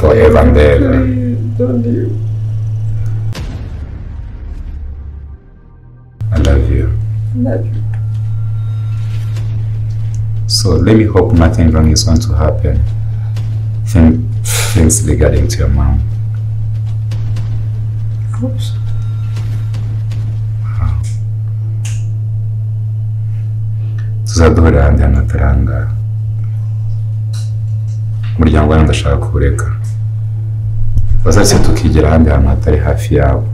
Forever and ever. Don't leave. I love you. I love you. So let me hope nothing wrong is going to happen. Things regarding to your mom. Oops. Wow. Tuzaduhurira ahandi hantu hatari aha ngaha. Umuryango wawe ndashaka kuwureka. Bazaretse tukigera ahandi hantu hatari hafi yabo.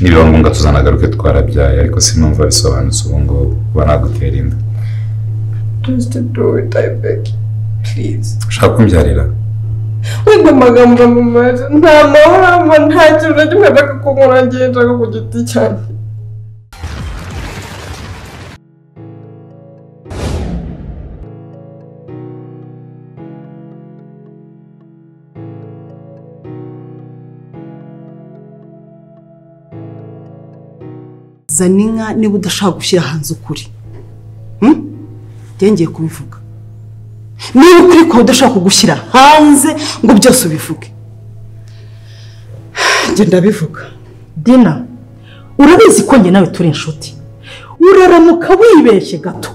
Nibiba ngombwa tuzanagaruke twarabyaye, ariko sinumva bisobanutse ubu ngubu kuba nagutera inda. Just do it, I beg you. Please. Ushaka kumbyarira? Wenda amagambo amumaze, nta mahoro ampa, nta kintu na kimwe nshaka ko nkora ngiye nshaka ku giti cyanjye. Zana inka niba udashaka gushyira hanze ukuri. Ngiye kubivuga. Niba ukuri kwawe udashaka kugushyira hanze ngo byose ubivuge. Njye ndabivuga. Dina, urabizi ko njye nawe turi inshuti. Uraramuka wibeshye gato.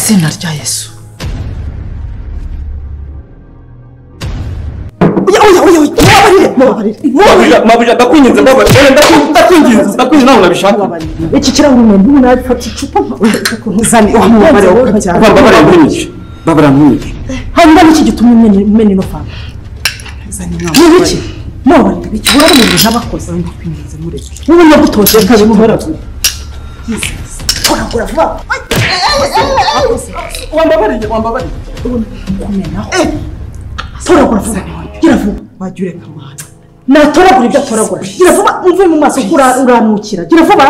Izina rya Yesu. Mabuja ndakwinginze mbabarira, ndakwinginze nawe nabishaka. Iki kirahuri umuntu nafata icupa Zani wamubare ukabyara. Mbabarira ntunyice. Mbabarira ntunyice. Hanyuma niki gituma umena ino fanta? Zani inka. Ni iki? Mbabarira iki urabona ibintu abakoze. Ndakwinginze mureke. Wowe nyagutoje kabimubara. Toragura vuba. Wambabariye, wambabariye. Kumenaho. Toragura vuba. Gira vuba. Wajya ureka amahane. Natoragura ibyo atoragura. Gira vuba umve mu maso ko uranukira. Gira vuba.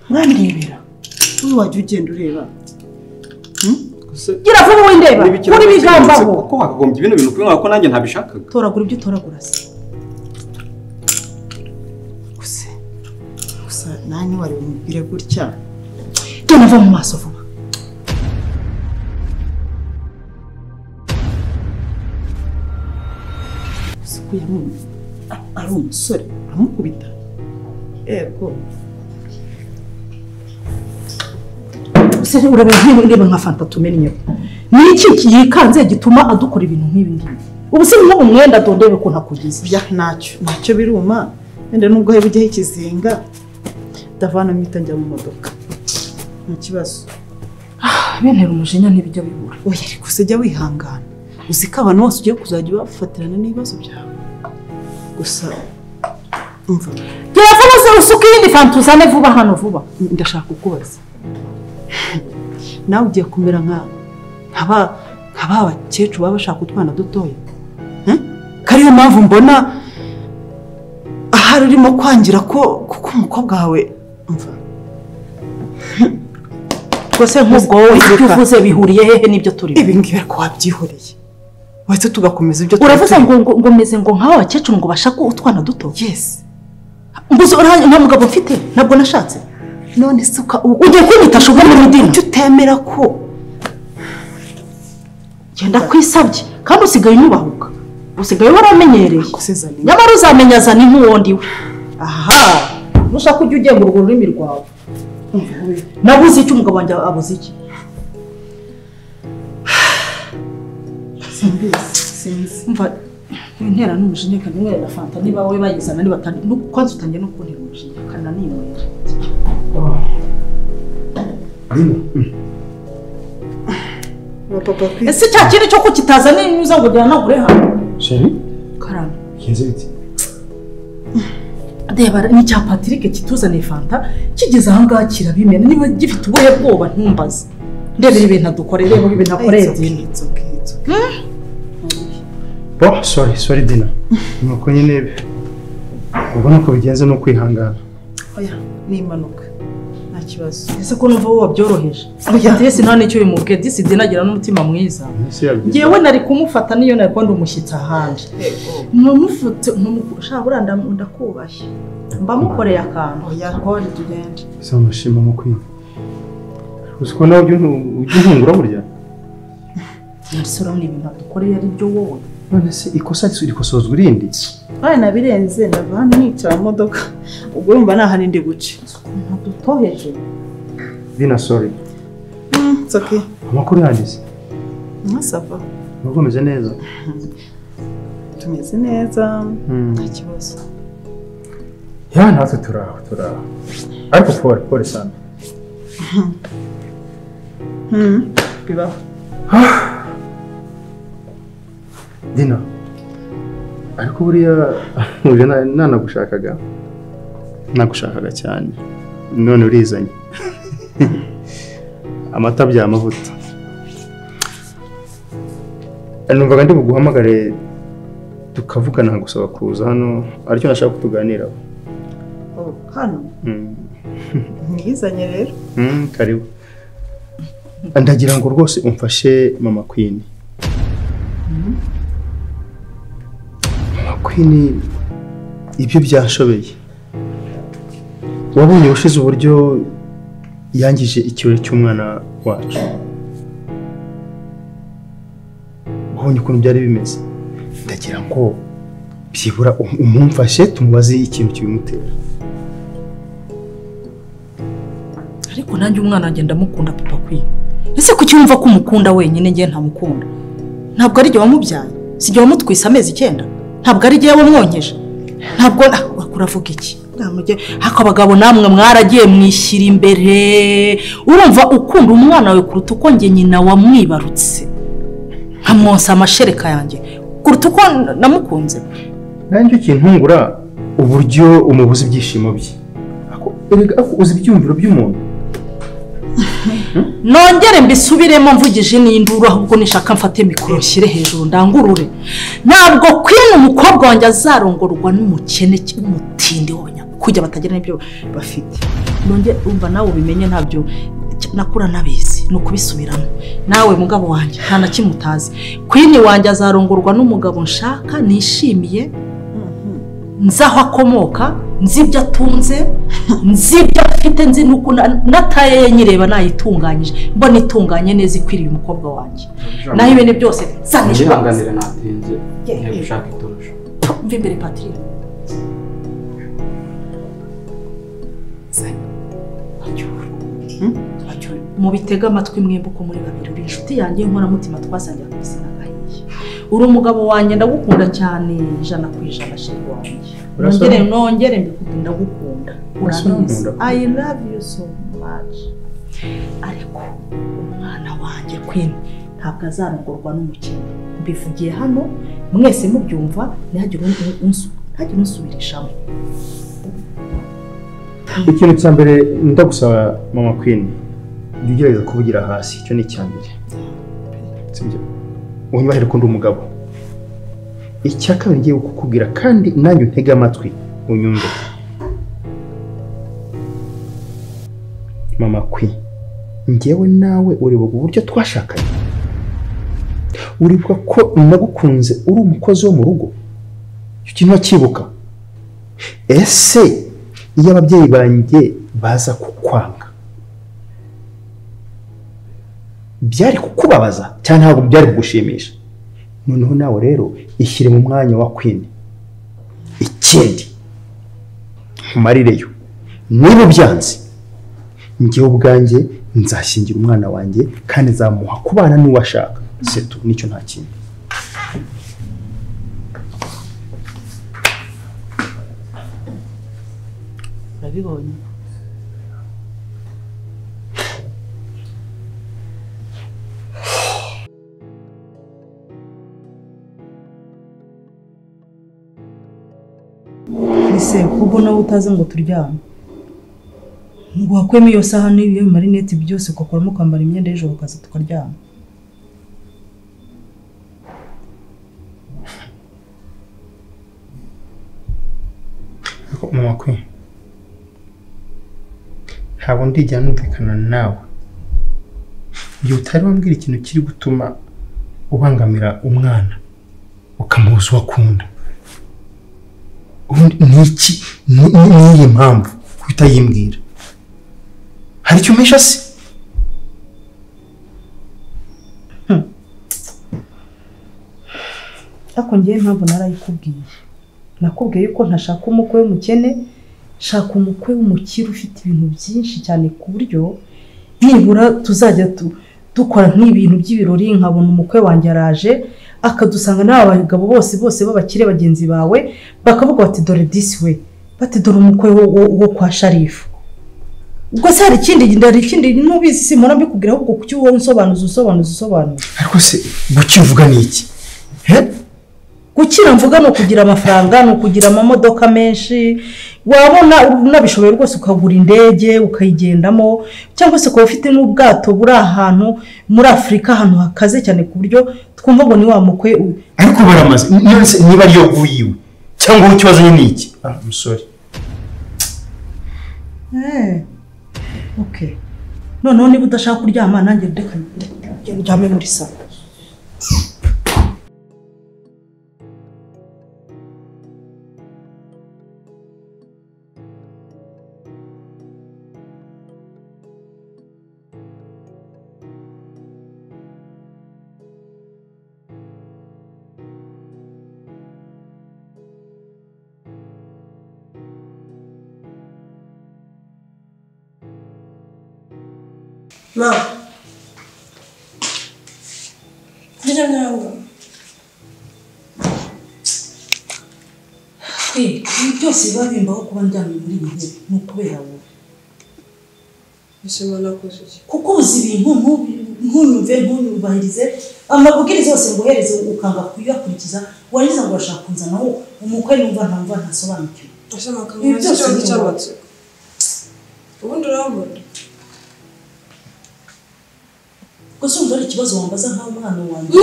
Urandebera. Wowe wajya ugenda ureba. Gira vuba windeba. Kuri bigambaho. Kuko wakagombye ibintu bintu kubinywa ko nanjye ntabishakaga. Toragura ibyo utoragura se. Gusa gusa nani wari umubwire gutya. Genda va mu maso vuba. Ari umusore aramukubita. Ego. Se urabona ndeba nka fanta tumennye. Ni iki yikanze gituma adukora ibintu nk'ibi ngibi? Ubu se nko umwenda dondebe ko ntakugize. Bya ntacyo, ntacyo biruma. Wenda nubwo he bujye ikizinga ndavana mpita njya mu modoka. Nta kibazo. Bintera umujinya ntibijya bibura. Oya ariko se jya wihangana. Uzi ko abantu bose ugiye kuzajya bafatirana n'ibibazo byawe. Gusa umva. Gira vuba se usuke iyindi fanta uzane vuba hano vuba. Ndashaka kukubaza. Nawe ugiye kumera nka ba bakecuru baba bashaka utwana dutoya. Kariyo mpamvu mbona ahari urimo kwangira ko kuko umukobwa wawe umva. Rwose nk'ubwo wowe ibyo uvuze bihuriye hehe n'ibyo turimo? Ibi ngibi ariko wabyihoreye. Wahise tugakomeza ibyo uravuze ngo ngo meze ngo nk'aba bakecuru ngo bashaka utwana duto. Yes. Mbuze nta mugabo mfite, ntabwo nashatse. None se ugiye kunyita shuga muri dini? Kuki utemera ko genda kwisabye kandi usigaye unyubahuka. Usigaye waramenyereye. Nyamara uzamenya zana nk'uwo ndiwe. Aha, nushaka ujye ugenga urwo rurimi rwawe. Nabuze icyo umugabo wanjye abuze iki? Simbizi, sinzi. Umva intera n'umujinya kandi nwera na fanta niba wowe bayizana niba batandi kwanza utangiye no kuntera umujinya kana ninywera. Ese cya kintu cyo kukitaza ninyuza ngo gihanagure hano. Chérie? Karame. Bigenze bite? Reba ni cya Patrick kituzaniye fanta kigeze aha ngaha kirabimena niba gifite ubuhe bwoba ntumbaze. Ndebera ibintu adukoreye, reba ibintu akoreye Dina. It's okay, it's okay. Bon, sorry, sorry Dina. Nuko nyine ubona ko bigenze no kwihangana. Oya, ni impanuka. Nta kibazo. kibazo. Ese ko numva wowe wabyoroheje? Patrice nta n'icyo bimubwiye, disi Dina agira n'umutima mwiza. Ngewe nari kumufata niyo nari kubona umushyitsi ahandi. Ntumufate sha buriya ndakubashye. Mba mukoreye akantu. Oya pole tugende. Ese amashima mu kwiga. Uzi ko nawe ujya untungura burya? Ese urabona ibintu adukoreye ari byo wowe? None se ikosa rikosozwa irindi? Bana nabirenze ndava hano nicara mu modoka. Ubwo urumva nta handi ndi buce. Dutoheje. Dina sorry. It's okay. Amakuru yanjye. Ça va. Uko umeze neza? Tumeze neza. Nta kibazo. Ya natwe turaho turaho. Ariko pole pole sana. Bibaho. Dina. Ariko buriya uje nanagushakaga. Nagushakaga cyane. None urizanye. Amata byamavuta. Numvaga ndi buguhamagare tukavugana nkagusaba kuza hano aricyo nashaka kutuganiraho. Oh, hano? Nizanye rero. Karibu. Ndagira ngo rwose umfashe Mama Queen. Mama Queen ibyo byashobeye. Wabonye ushize uburyo yangije ikirori cy'umwana wacu. Wabonye ukuntu byari bimeze. Ndagira ngo byibura umumfashe tumubaze ikintu kibimutera. Ariko nanjye umwana wanjye ndamukunda papa kwiye. Ese kuki wumva ko umukunda wenyine ngiye ntamukunda? Ntabwo ari jye wamubyaye. Si jye wamutwise amezi 9. Ntabwo ari jye wamwonkeje. Ntabwo uravuga iki? Hako abagabo namwe mwaragiye mwishyira imbere. Urumva ukunda umwana wawe kuruta uko njye nyina wamwibarutse. Nkamwonsa amashereka yanjye kuruta uko namukunze. Nanjye ukintungura uburyo umubuza ibyishimo bye. Erega uzi ibyumviro by'umuntu. Nongere mbisubiremo mvugije n'induru ahubwo nishaka mfate mikoro nshyire hejuru ndangurure. Ntabwo Queen umukobwa wanjye azarongorwa n'umukene umutindi wonya kujya batagira n'ibyo bafite. Nongere umva nawe ubimenye ntabyo nakura nabizi no kubisubiramo. Nawe mugabo wanjye nta na kimwe utazi. Queen wanjye azarongorwa n'umugabo nshaka nishimiye. Nzaho akomoka, nzi ibyo atunze, nzi ibyo afite, nzi nuko nataye ye nyireba nayitunganyije, mbona itunganye neza ikwiriye umukobwa wanjye. Naho ibintu byose zanishwa. Ngihanganire natinze, ngiye gushaka itorosho. Mva imbere Patrick. Mubitega amatwi mwembi uko muri babiri, uri inshuti yanjye inkoramutima twasangira ku isi n'agahiye. Uri umugabo wanjye ndagukunda cyane 100% sheri wanjye. Nongere mbikubwire ndagukunda. Urabizi. I love you so much. Ariko umwana wanjye Queen ntabwo azarongorwa n'umukene. Mbivugiye hano mwese mubyumva ntihagire unsubirishamo. Ikintu cya mbere ndagusaba Mama Queen, jya ugerageza kuvugira hasi, icyo ni icya mbere. Sibyo? Unyubahire ko ndi umugabo. Icya kabiri ngiye kukubwira kandi nanjye untege amatwi unyumve. Mama Queen, njyewe nawe uribuka uburyo twashakanye. Uribuka ko nagukunze uri umukozi wo mu rugo. Icyo kintu wakibuka. Ese iyo ababyeyi banjye baza kukwanga byari kukubabaza cyangwa ntabwo byari kugushimisha? Noneho nawe rero ishyire mu mwanya wa Queen. Ikindi nkumarireyo, niba ubyanze njyewe ubwanjye nzashyingira umwana wanjye kandi nzamuha kubana n'uwo ashaka. Setu nicyo nta kindi. Urabibonye? Ese kuko nawe utazi ngo turyame ngo wakwemo iyo saha n'iyo marinete byose ugakuramo ukambara imyenda y'ijoro ukaza tukaryama. Mama Queen, Ntabwo ndigera numvikana nawe. Igihe utari wambwira ikintu kiri gutuma ubangamira umwana ukamubuza uwo akunda. Ubundi ni iki? Ni iyihe mpamvu kutayimbwira? Hari icyo umpisha se? Ariko ngewe impamvu narayikubwiye. Nakubwiye yuko ntashaka umukwe w'umukene, shaka umukwe w'umukire ufite ibintu byinshi cyane ku buryo nibura tuzajya dukora nk'ibintu by'ibirori, nkabona umukwe wanjye araje akadusanga n'aba bagabo bose bose b'abakire bagenzi bawe bakavuga bati dore disi we, bati dore umukwe wo kwa Sharifu. Ubwo se hari ikindi ntubizi, simona mbikubwira ahubwo kuki wowe unsobanuza usobanuza usobanuza. Ariko se gukivuga ni iki? Gukira mvuga ni ukugira amafaranga, ni ukugira amamodoka menshi, wabona unabishoboye rwose ukagura indege ukayigendamo, cyangwa se ukaba ufite n'ubwato buri ahantu muri Afurika ahantu hakaze cyane ku buryo twumva ngo ni wa mukwe. Ariko baramaze niba ariyo guyiwe cyangwa ikibazo ni iki? Ah, I'm sorry. Okay. Noneho niba udashaka kuryama nanjye reka ndyame muri salo. Ma, ndyamye aho. Ibi byose biba bimbaho kuba ndyamye muri iyi ntebe ni ukubera wowe. Ese nakoze iki? Kuko uzi ibintu ntunyumve, ntunyubahirize amabwiriza yose nguhereze ukanga kuyakurikiza, warangiza ngo urashaka kunzanaho umukwe numva ntamva ntasobanukiwe. Ese makamara byose cy'amatsiko. Ubundi urabona. Gusa umva ari ikibazo wambaza nkaho umwana wanjye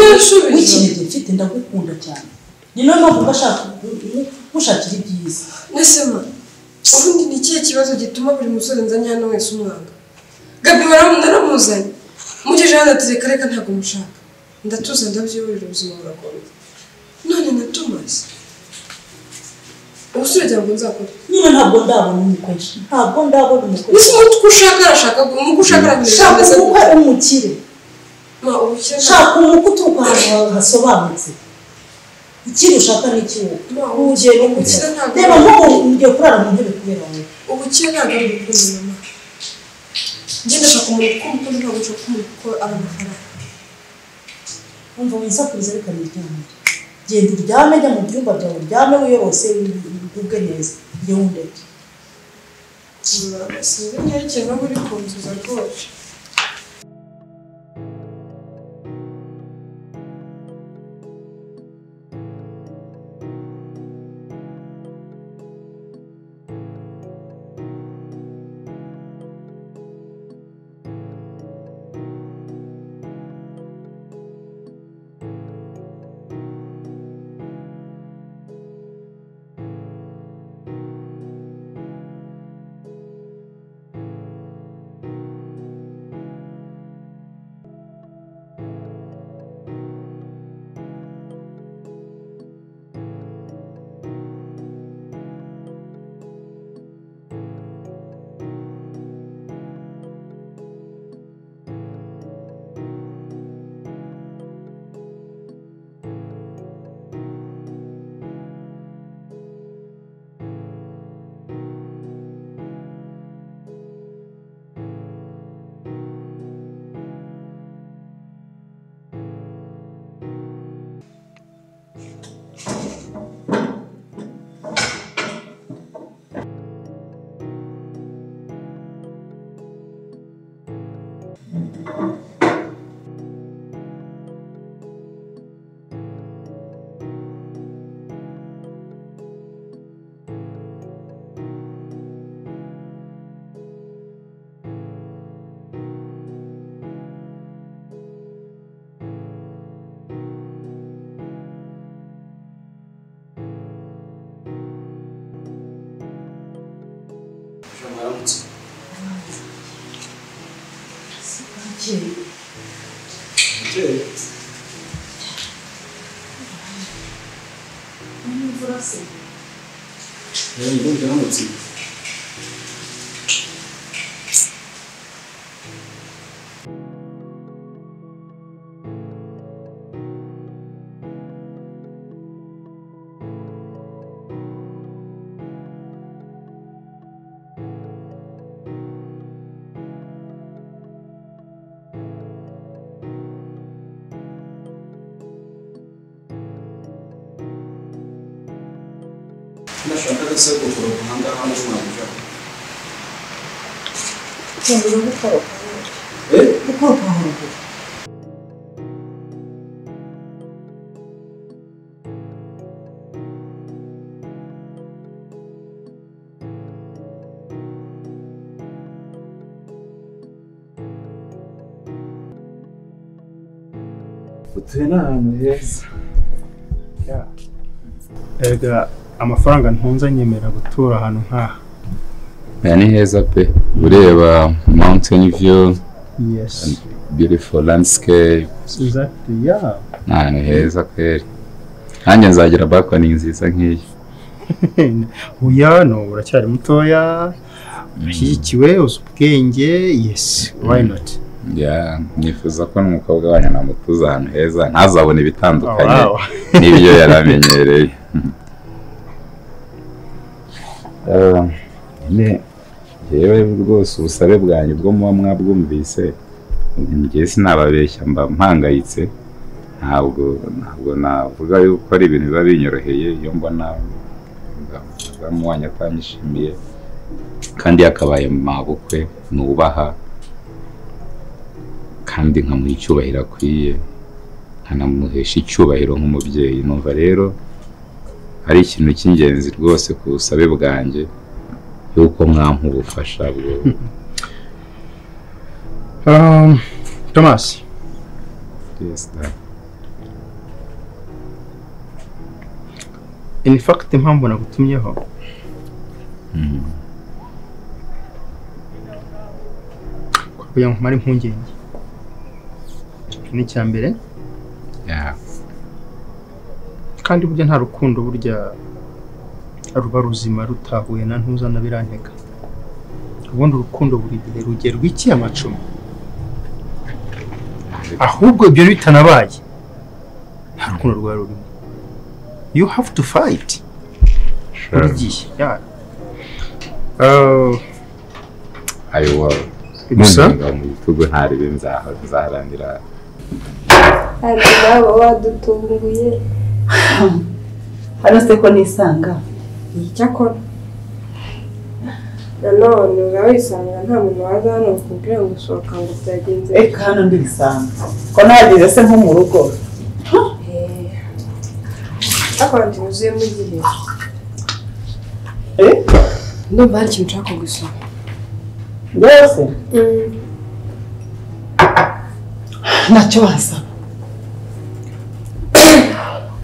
w'ikinege mfite, ndagukunda cyane. Ni nayo mpamvu mbashaka gushakira ibyiza. Nese ma, ubundi ni ikihe kibazo gituma buri musore nzanye hano wese umwanga? Gabi naramuzanye, mugejeje hano ati reka reka ntabwo mushaka. Ndatuza ndabyihorera ubuzima burakomeza. None na Thomas, ubusore byawe nzakora. Nyine ntabwo ndabona umukwe, ntabwo ndabona umukwe. Nese umutwe ushaka arashaka, umukwe ushaka arakomeza. Shaka umukwe umukire. Shaka umukwe uturuka ahantu hasobanutse. Ikindi ushaka ni iki wowe? Ugiye no gukira. Reba nk'ubu ugiye kurara mu ntebe kubera wowe. Ubukire ntabwo ari urukundo mama. Njye ndashaka umuntu kuko umukunda, ntabwo nshaka umuntu kuko ari amafaranga. Umva winsakuriza reka niryamire. Genda uryame, jya mu byumba byawe uryame wiyorose ugubwe neza. Njye wundeke. Sinzi niba ikintu uri kunzuza rwose. Hakeye. Hakeye. Imvura se? Ndumva iramutse. Ndashaka se gukoropa ahangaha muri mwabuja. Cyangwa gukoropa. Gukoropa haruguru. Utuye n'ahantu heza. Erega amafaranga ntunze anyemera gutura ahantu nk'aha. Aya ni heza pe, ureba mountain view. Yes. And beautiful landscape. Exactly, yeah. Ni ahantu heza kweri. Nanjye nzagira balcony nziza nk'iyi. Oya, no, uracyari mutoya, ushyigikiwe, uzi ubwenge, yes, why not? Yeah, nifuza ko n'umukobwa wanyu namutuza ahantu heza, ntazabone ibitandukanye n'ibyo yaramenyereye. Yewe rwose ubusabe bwanyu bwo muba mwabwumvise, njye sinababeshya mba mpangayitse, ntabwo navuga yuko ari ibintu biba binyoroheye iyo mbona umudamu wanyu atanyishimiye kandi yakabaye mabukwe nubaha kandi nkamuha icyubahiro akwiye, nkanamuhesha icyubahiro nk'umubyeyi. Numva rero ari ikintu cy'ingenzi rwose ku busabe bwanjye yuko mwampa ubufasha bwo. Thomas. Yes, dad. In fact, impamvu nagutumyeho kugira ngo nkumare impungenge ni icya mbere. Kandi burya nta rukundo burya ruba ruzima rutahuye na ntuza na birantega. Ubundi urukundo buri gihe rugerwa iki amacumu. Ahubwo ibyo bitanabaye nta rukundo rwa rurimo. You have to fight. Buri gihe. Yeah. I will. Gusa mu bitugu ntaribe nzaharanira. Hano nabo badutunguye. Hano se ko nisanga. Icyakora nanone urawisanga nta muntu waza hano bakubwira ngo sohoka ngo byagenze. Eka hano ndisanga ko nahageze se nko mu rugo. Ariko wuzuyemo igihe. Ndumva hari ikintu nshaka gusoma. Rwose? Ntacyo wasaba.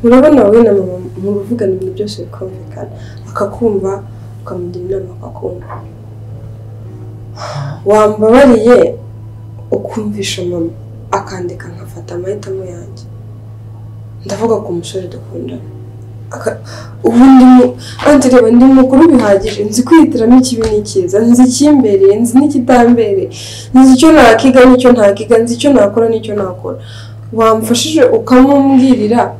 Urabona wowe na mama muvugana ibintu byose bikumvikana, akakumva ukamugira inama akakumva. Wambabariye ukumvisha mama akandika nkafata amahitamo yanjye. Ndavuga ku musore dukundana. Ubundi reba ndi mukuru bihagije, nzi kwihitiramo ikibi n'ikiza, nzi ikimbereye, nzi n'ikitambereye, nzi icyo nakiga n'icyo ntakiga, nzi icyo nakora n'icyo nakora. Wamfashije ukamumbwirira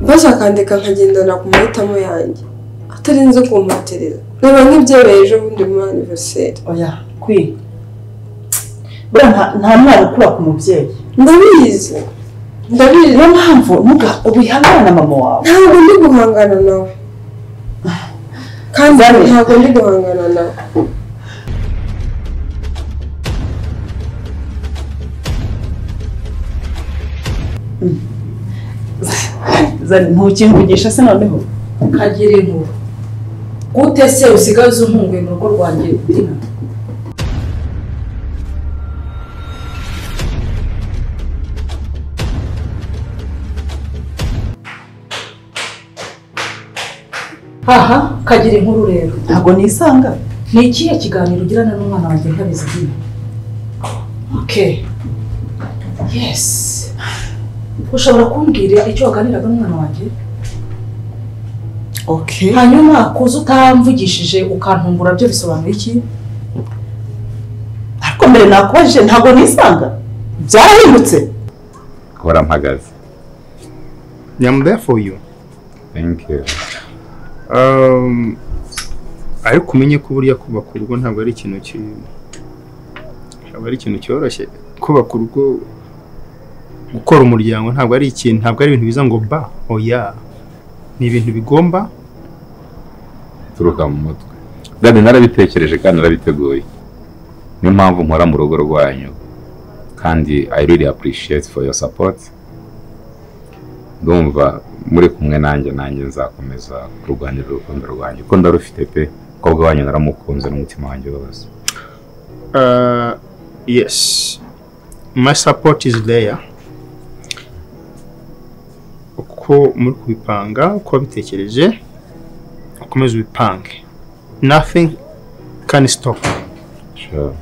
bazakandika nkagendana ku mahitamo yanjye atarinze kumpatereza. Reba nk'ibyabaye ejo bundi muri anniversaire. Oya, kwi buriya nta mwana ukura ku mubyeyi. Ndabizi. Ndabizi. Niyo mpamvu wihangana na mama wawe. Ntabwo ndi guhangana nawe. Kandi ntabwo ndi guhangana nawe. Zani ntukimvugisha se noneho? Kagira inkuru. Gute se usigaye uzunkunguye mu rugo rwanjye Dina? Aha, kagira inkuru rero. Ntabwo nisanga. Ni ikihe kiganiro ugirana n'umwana wanjye ntabizi Dina? Okay. Yes. Ushobora kumbwira icyo waganiraga n'umwana wanjye? Okay. Hanyuma kuza utamvugishije ukantumbura byo bisobanuye iki? Ariko mbere nakubajije ntabwo nisanga. Byarahindutse. Kora mpagaze. I'm there for you. Thank you. Ariko umenye ko buriya kubaka urugo ntabwo ari ikintu cyoroshye. Kubaka urugo, gukora umuryango ntabwo ari ikintu, ntabwo ari ibintu biza ngo ba oya, ni ibintu bigomba turuka mu mutwe. Gabi narabitekereje kandi narabiteguye, niyo mpamvu nkora mu rugo rwanyu, kandi I really appreciate for your support. Ndumva muri kumwe nanjye nzakomeza kurwanira urukundo rwanyu kuko ndarufite pe. Umukobwa wanyu naramukunze n'umutima wanjye wose. Yes, my support is there. Uko muri kubipanga, uko wabitekereje, ukomeze ubipange. Nothing can stop. Sure.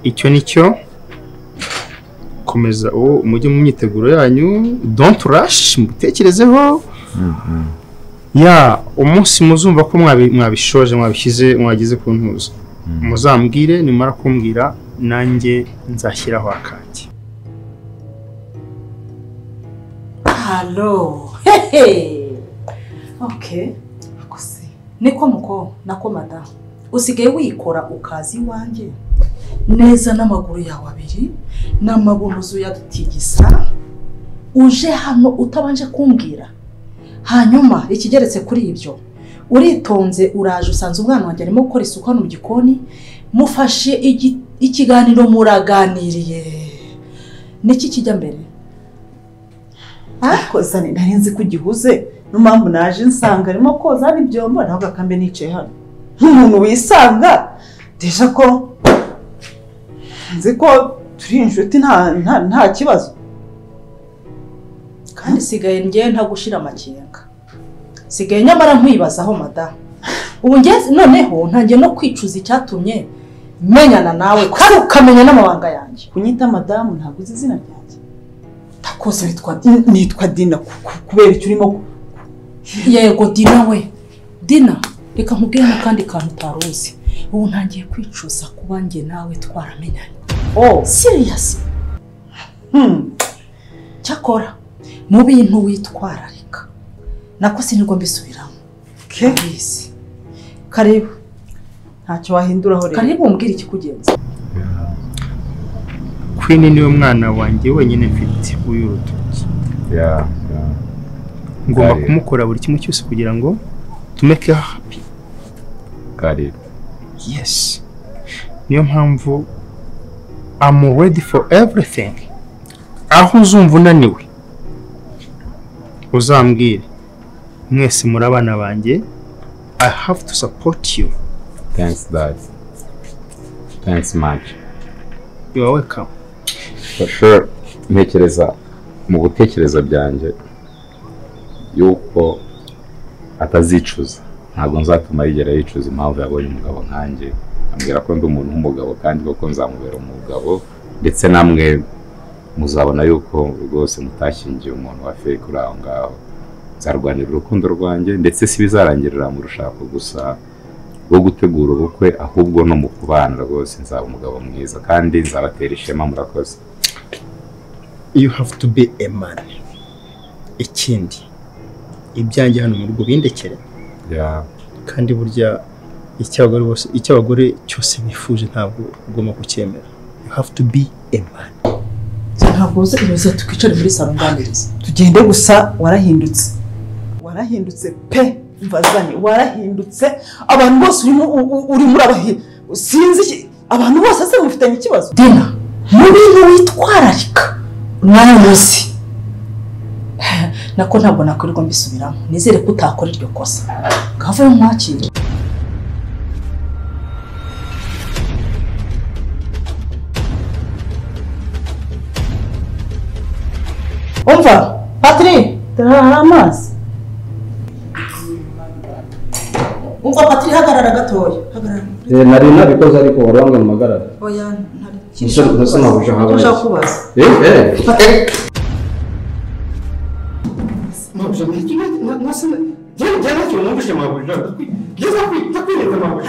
Icyo nicyo, komeza uwo mujye mu myiteguro yanyu, don't rush, mubitekerezeho. Ya umunsi muzumva ko mwabishoje, mwabishyize, mwagize ku ntuzo, muzambwire. Nimara kumbwira nanjye nzashyiraho akanjye. Hello. Hey. Okay. Akose. Niko muko nako madamu. Usigaye wikora ukazi iwanjye neza n'amaguru yawe abiri n'amabuno yadutigisa, uje hano utabanje kumbwira. Hanyuma ikigeretse kuri ibyo, uritonze uraje usanze umwana wanjye arimo gukora isuku hano mu gikoni, mufashe ikiganiro muraganiriye. Niki kijya mbere? Ariko Zani nari nzi ko ugihuze, niyo mpamvu naje nsanga arimo koza hano ibyombo, nawe akambe nicaye hano nk'umuntu wisanga. Deja ko nzi ko turi inshuti nta kibazo. Kandi sigaye njye ntagushira amakenga, sigaye nyamara nkwibazaho madamu. Ubu njye noneho ntangiye no kwicuza icyatumye menyana nawe kandi ukamenya n'amabanga yanjye. Kunyita madamu ntabwo uzi izina ryanjye. Takoze witwa Dina. Nitwa Dina kubera icyo urimo. Yego Dina we. Dina, reka nkubwire n'akandi kantu utaruzi. Ubu ntangiye kwicuza kuba njye nawe twaramenyanye. Oh, serious. Cyakora mu bintu witwararika nako sinirwa mbisubiramo. Okay. Karibu. Ntacyo wahinduraho rero. Karibu umbwire ikikugenza. Queen niwe mwana wanjye wenyine mfite uyu rutoki. Yeah. Ngomba kumukora buri kimwe cyose kugira ngo tumeke happy. Karibu. Yes. Niyo mpamvu I'm ready for everything. Aho uzumva unaniwe uzambwire. Mwese muri abana banjye, I have to support you. Thanks dad. Thanks much. You are welcome. For sure, ntekereza mu gutekereza byanjye yuko atazicuza. Ntabwo nzatuma yigera yicuza impamvu yabonye umugabo nkanjye. Ambwira ko ndi umuntu w'umugabo kandi koko nzamubera umugabo, ndetse namwe muzabona yuko rwose mutashyingiye umuntu wa fake uri aho ngaho. Nzarwanira urukundo rwanjye, ndetse si bizarangirira mu rushako gusa rwo gutegura ubukwe, ahubwo no mu kubana rwose nzaba umugabo mwiza kandi nzabatera ishema. Murakoze. You have to be a man. Ikindi, ibyanjye hano mu rugo bindekere. Yeah. Kandi burya icyo abagore cyose bifuje ntabwo ugomba kucyemera. You have to be a man. Ntabwo uze twicare muri salon nganiriza. Tugende gusa warahindutse. Warahindutse pe. Mvazani warahindutse. Abantu bose urimo urabahi. Sinzi abantu bose se mufitanye ikibazo. Dina, mu bintu witwararika nawe muzi. Nako ntabwo nakwirirwa mbisubiramo. Nizere ko utakora iryo kosa. Ngava nkwakire. Umva, Patri, hari amazi. Umva Patri, hagarara gatoya. Hagarara. Nari nabikoze ariko wari wambwiye ngo mpagarare. Oya, ntari. Ndasa mabuja habaye. Ushaka kubaza. Mabuja, nasa njye ntacyo numvise mabuja. Ngeze ndakwinginze mabuja.